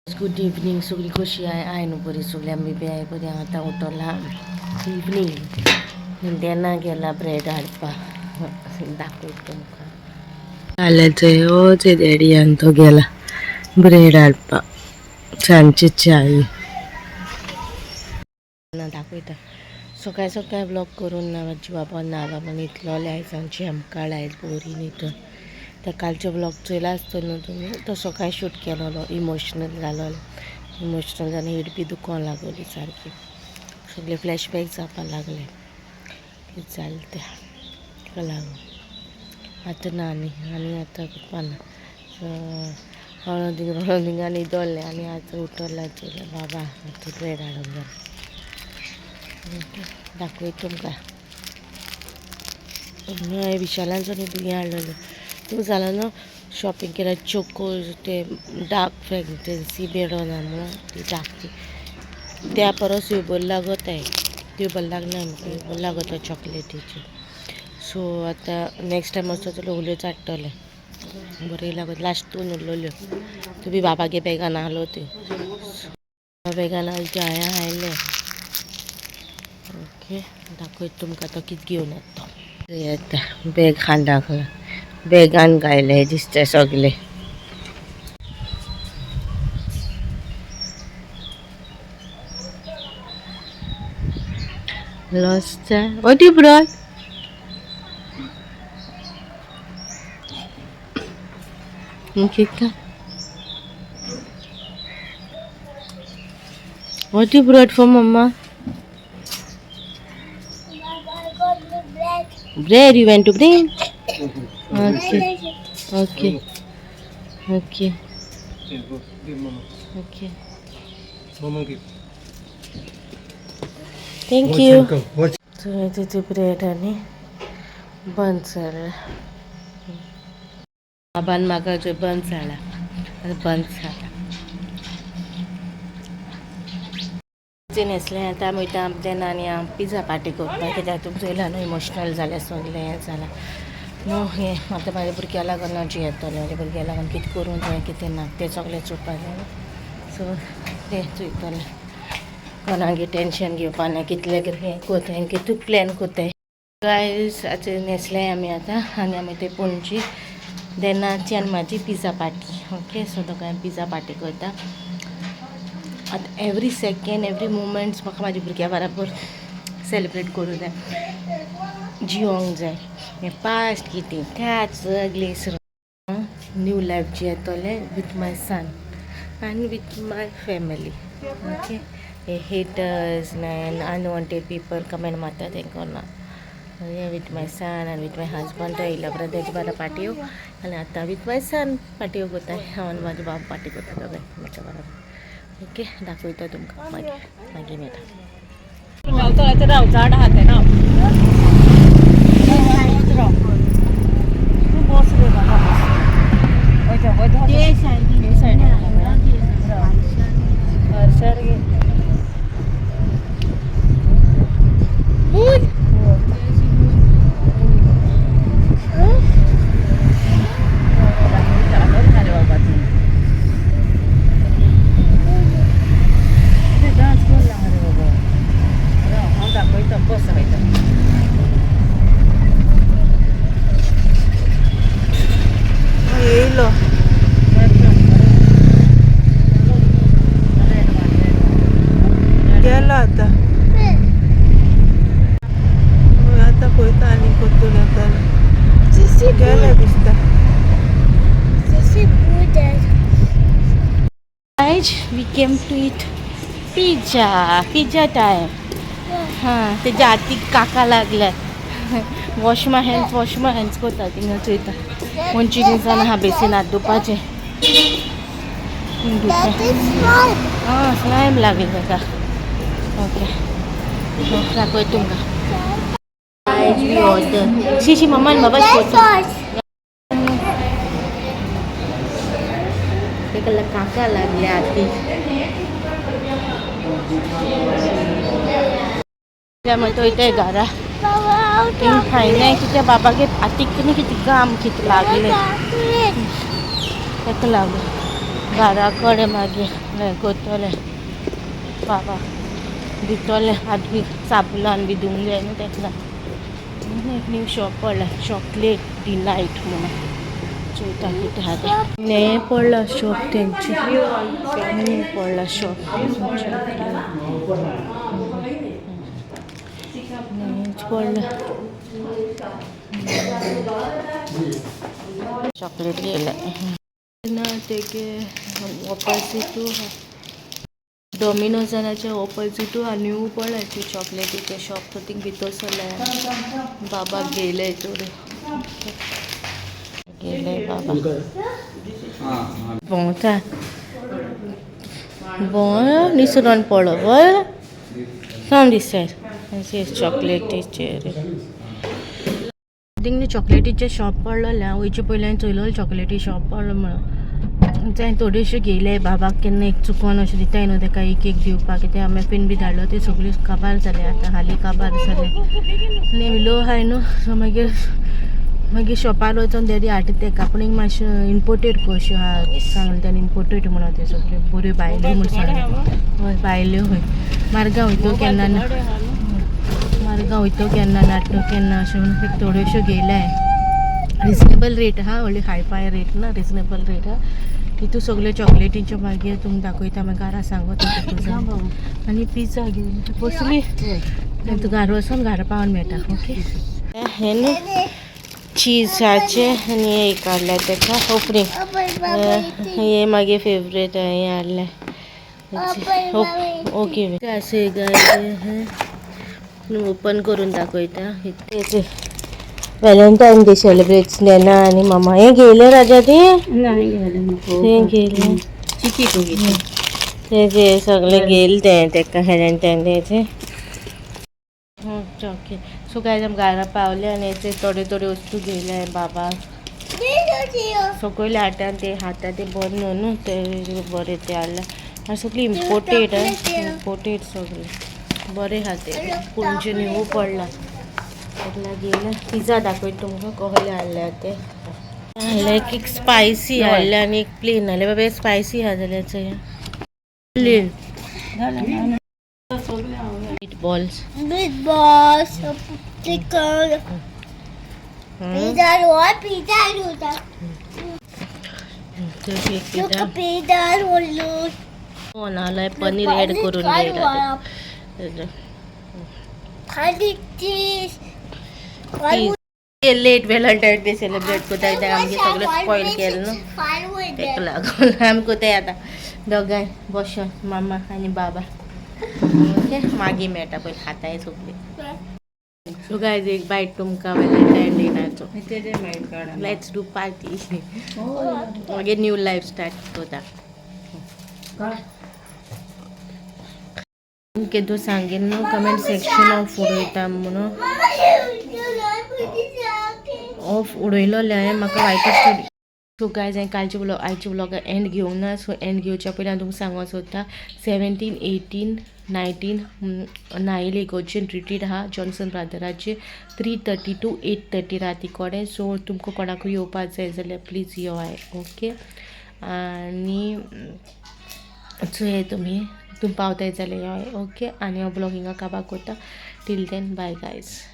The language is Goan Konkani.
गुड इवनींग सगळी कशी आहे I न्हू बरी सगळी आमी बी I बरी आतां उठला इवनींग देना गेला ब्रेड हाडपाक दाखयता तुमकां जाल्यार हो ते डॅडीयान तो गेला ब्रेड हाडपाक सांजची च्याय ना दाखयता सकाळ सकाळ ब्लॉग करून ना जिवा ना बाबा न्हितलोलें आयज सांजची आमकां आयज बरी न्हिदून तर कालचो ब्लॉग चोयला आसतलो न्हू तुमी तो सकाळी शूट केलोलो इमोशनल जालोलो इमोशनल जावन हेड बी दुखोंक लागली सारकी सगळे फ्लॅशबॅक जावपाक लागले कितें जालें तें ताका लागून आतां ना न्ही आनी आतां करपा ना सो हळद हळद न्हिदोलें आनी आतां उठला चोयलें बाबा आतां ब्रेड हाडूंक जाय दाखयता तुमकां हांवें विशालान न्ही हें हाडलेलें तूं जालो न्हू शॉपिंग केल्यार चोकोज ते डार्क फॅन्टसी मेळना म्हणून ती डार्क ती त्या परस ह्यो बरी लागताय त्यो बरें लागना म्हाका ह्यो बरी लागता चॉकलेटीची सो आतां नेक्स्ट टायम वचत जाल्यार ओल्योच हाडटलें बरी लागत लास्ट दोन उरलेल्यो त्यो बी बाबागे बॅगान आहलो त्यो बॅगान आहलो त्यो हांवें हाडलें ओके दाखयता तुमकां तो कितें घेवन येता तो येता बॅग खांदाक बॅगान घायले दिसता सगळे Lost. What you brought? Okay. What you brought for mama? I got the bread. Bread you went to bring? Okay. Okay. Okay. Give mama. Okay. Mama give. Thank you. Watch. तुवें तिची ब्रेड आनी बन्स हाडला बाबान म्हाका जो बन्स हाडला बन्स खाता न्हेसलें आतां आमी वयता तेन्ना आनी हांव पिझ्झा पार्टी करपाक कित्याक तुमचो चोयला न्हू इमोशनल जालें सगळें हें जालां न्हू हें आतां म्हाज्या भुरग्या लागून हांव जियेतलें म्हाज्या भुरग्या लागून कितें करूंक जाय कितें ना तें सगळें चोवपाक जाय सो तें चोयतलें कोणागे टेंशन घेवपा ना कितलें कितें कोताय कितू प्लॅन कोताय गायज आतां न्हेसलें आमी आतां आनी आमी ते पणजी देनाची आनी म्हाजी पिझ्झा पार्टी ओके सो दोगांय पिझ्झा पार्टी करता आतां एवरी सेकेंड एवरी मुमेंट्स म्हाका म्हाज्या भुरग्यां बराबर सेलिब्रेट करूं जाय जियोंक जाय हें पास्ट कितें त्याच सगळें विसरून न्यू लायफ जियेतलें विथ my सन आनी with my family okay hey haters and unwanted people comment मारता तेंकां ना विथ my सन आनी विथ my husband येयल्या उपरांत तेजे बारा पार्टयो आनी आतां विथ my सन पार्टयो करता हांव आनी म्हाजो बाब पार्टी करता दोगांय म्हाज्या बराबर ओके दाखयता तुमकां मागीर मागीर मेळटा राव झाड आहा तें राव तूं बस रे बाबा वयता वयता हे सायडीन हर्षर गे Moon. रे बाबा तूं डांस करला रे बाबा राव हांव दाखयता बस वयता येयलो गेलो आतां आतां पळयता आनी परतून येता Sissy गेले दिसता Sissy Buddha. Guys, we came to eat pizza. Pizza time. हां तेज्या हातीक काका लागले wash my hands wash my hands करता थिंगा चोयता खंयची दिसान आहा बेसीन हात धुवपाचें That is small. आं स्लायम लागले ताका ओके दाखयता तुमकां Guys, we order. शी शी मम्मान बाबा That's sauce. ताका काका लागले हातीक मागीर वयताय घरा Baba, out थिंग खायनाय कित्याक बाबागे हातीक न्ही कितें काम कितें लागलें ताका लागून घरा कडेन मागीर कोत्तोले बाबा दितोले हात बी साबणान बी धुवंक जाय न्हू तेका लागून. एक न्यू शॉप पडला, चॉकलेट डिलायट म्हणून. चोयता कितें आहा तें. हें पडलां शॉप तेंचें, हें पडलां शॉप, पडलां चॉकलेट घेयलें ना. तेगे ऑपोजिटू डॉमिनोजानाच्या ऑपोजिटू न्यू पडला चॉकलेटीचें शॉप. तो थिंग भितर सरले, बाबाक घेयले, थोडे घेयले बाबा. भोंवता भोंव निसरोन पडलो. बरें, come this side. चॉकलेटीचेर थिंग चॉकलेटीचें शॉप पडलेलें. हांव वयचे पयलीं हांवें चोयलो चॉकलेटी शॉप पडलो म्हणून. तें थोडेशे घेयले बाबाक. केन्ना एक चुकोन अशें दिताय न्हू तेका एक एक दिवपाक. कित्याक आमी पिन बी धाडलो, ते सगळी काबार जाले आतां, हालीं काबार जाले आनी लो आहाय न्हू. सो मागीर मागीर शॉपार वचोन डॅडी हाडटा तेका. पूण एक मातशें इम्पोर्टेड कश्यो आहा सांगलें तेणें, इम्पोर्टेड म्हणून. ते सगळ्यो बऱ्यो भायल्यो म्हूण सांगलें. हय, भायल्यो. खंय मार्गां वयतो केन्ना ना, मार्गां वयतो केन्ना नाट्टो केन्ना अशें म्हणून एक थोड्योश्यो घेयल्या. रिजनेबल रेट आहा, व्हडली हाय फाय रेट ना, रिजनेबल रेट आहा. तितू सगल्यो चॉकलेटींच्यो मागीर तुमकां दाखयता. मागीर घरा सांगता. आनी पिझ्झा घेवन बसली. तुका घरा वचोन घरा पावन मेळटा. ओके, हें न्हू चिजाचे आनी एक हाडल्या तेका ओपनींग. हे मागे फेवरेट, हें हाडलें. ओके, अशें ओपन करून दाखयता. व्हॅलेंटायन डे सेलिब्रेट नेना आनी मामा. हें घेयलें राजा ती? नाही घेयलें. हें घेयलें. चिकी घेतली. ते जे सगळें घेयलें तें तेका व्हॅलेंटायन डेचें. ओके, सो गायज, आमी घरा पावले आनी ते थोड्यो थोड्यो वस्तू घेयले बाबा. सगळे हाडटा ते खाता, ते बरें न्हू न्हू ते बरें ते हाडले. आनी सगळी इम्पोर्टेड, इम्पोर्टेड सगळे बरें आहा ते. पणजे न्यू पडला, ताका घेयलें. पिझ्झा दाखयता तुमकां कसले हाडल्या ते. हाडले एक स्पायसी हाडले आनी एक प्लेन हाडले. बाबा, स्पायसी आहा जाल्यार चोया. Plain balls. Meatballs, chicken, pizza roll, pizza roll. Look, pizza roll. नाल्यार पनीर ऍड करून घेयला. खाली चीज. लेट व्हॅलेंटायन डे सेलिब्रेट करता कित्याक आमगे सगळें स्पॉयल केलें न्हू, तेका लागून आमी कोताय आतां दोगांय बसोन, मामा आनी बाबा. ओके, मागीर मेळटा, पयलीं खाताय सगळीं. सो गायज, एक बायट तुमकां व्हॅलेंटायन डेनाचो. Let's do party. मागीर न्यू लायफ स्टार्ट करता. केदो सांगेन न्हू, कमेंट सेक्शन ऑफ उडयता म्हणून ऑफ उडयलोलें हांवें. म्हाका वायटच स्टोरी. सो गायज, हांवें कालचे व्लॉग, आयचे व्लॉगा एंड घेवंक ना. सो एंड घेवच्या पयलीं हांव तुमकां सांगूंक सोदता, 17, 18, 19 नायल इगोर्जेन रिट्रीट आहा जॉन्सन ब्रादराचे, 3:30 to 8:30 राती कडेन. सो तुमकां कोणाकूय येवपाक जाय जाल्यार प्लीज यो. ओके, आनी चोय तुमी, तुमी पावताय जाल्यार यो. ओके, आनी हांव ब्लॉगिंगा काबार करता. Till then, bye guys.